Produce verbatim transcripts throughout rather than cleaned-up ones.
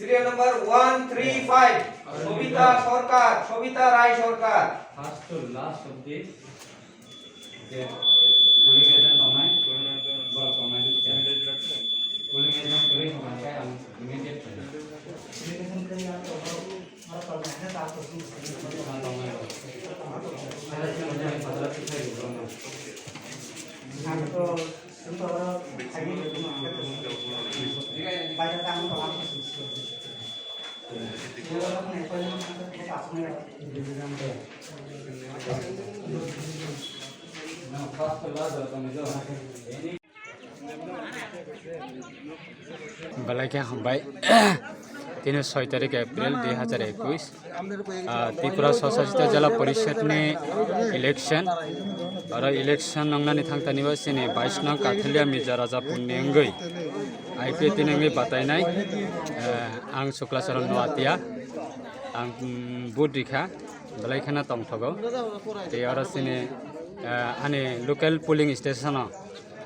Serial number one three five, Sobita Sarkar, Sobita Rai Sarkar. First to last of this, the polling agent tongnai, borok tongnai, polling agent kwrwi tongnai, ang immediate. Belai khe hambai. Tini soi tarik April dui hazar ekwis. Ah, Tripura Swachhasita Jila Porishad ni election. Oro election nongnani thangtani bo chini bais nong Kathalia Mirza Rajapur ni wngwi I P F T ni wngwi batainai. Ah, ang Sukla Charan Noatia. Ang, mm, vote rikha. Belai kheno tongthogo. Tei oro chini, ah, ani local polling station o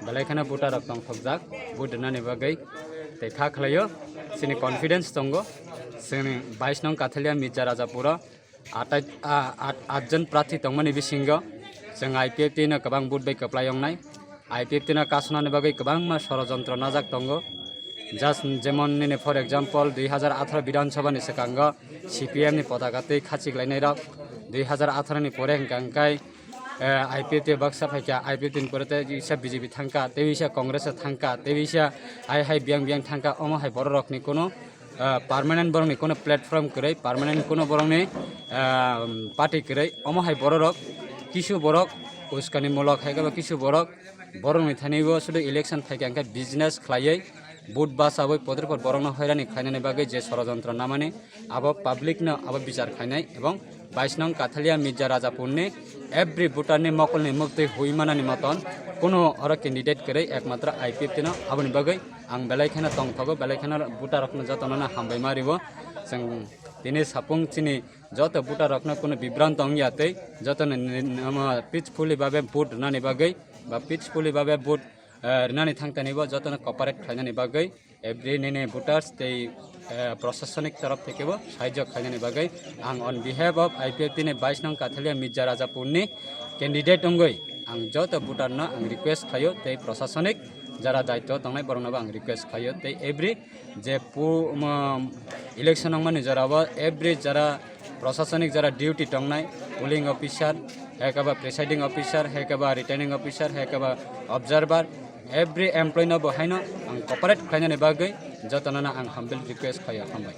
belai kheno voter rok tongthokjak vote rwnani bagwi, tei kha khlaio, chini confidence tongo. Chini bais nong Kathalia Mirza Rajapuro atai, a, at, atjon prarthi tongmani bisingo chwng I P F T no kwbang vote bai kwplai wngnai. I P F T no kasonani bagwi kwbangma sorojontro najak tongo. Just jemon nini, for example, dui hazar atharo Bidhan Sabha ni swkango C P M ni potaka twi khachik lainai rok, dui hazar atharo ni pore hwnkha hwnkhe, eh, I P F T baksa phaikha, I P F T ni pore tei wisa B J P thangkha, tei wisa Congress o thangkha, tei wisa hai hai biyang biyang thangkha, omo hai borok rokni kuno, eh, permanent borokni kuno platform kwrwi, permanent kuno borokni, eh, party kwrwi, omo hai borok rok kisu borok uskani mulok hai khe bo kisu borok borokni thani bo sudu election phaikha hwnkhe business khlaiwi, vote bachawi podre pod borokno hoirani khlainani bagwi je sorojontro namani, abo public no abo bichar khlainai, ebong bais nong Kathalia Mirza Rajapur ni every voter ni mokol ni muktwi hui manani moton kuno oro candidate kwrwi, ekmatro I P F T no. Aboni bagwi ang belai kheno tongthogo, belai kheno voter rokno jotono no hambai ma ribo. Chwng tini sapung chini joto voter rokno kuno bibranto wngya tei jotono ni, ni, omo peacefully babe vote rwnani bagwi ba peacefully babe vote, eh, rwnani thangtani bo jotono cooperate khlainani bagwi every nini voters tei, eh, prosasonik torof theke bo sahajyo khlainani bagwi ang on behalf of I P F T ni bais nong Kathalia Mirza Rajapur ni candidate wngwi ang joto voter no ang request khlaio tei prosasonik jara daityo tongnai borokno bo ang request khlaio tei every je pu-, um, election wngmani jorao every jara prosasonik jara duty tongnai, polling officer, hai khe ba presiding officer, hai khe ba returning officer, hai khe ba observer, every employee no bo haino ang cooperate khlainani bagwi jotono no ang humble request khlaio. Hambai.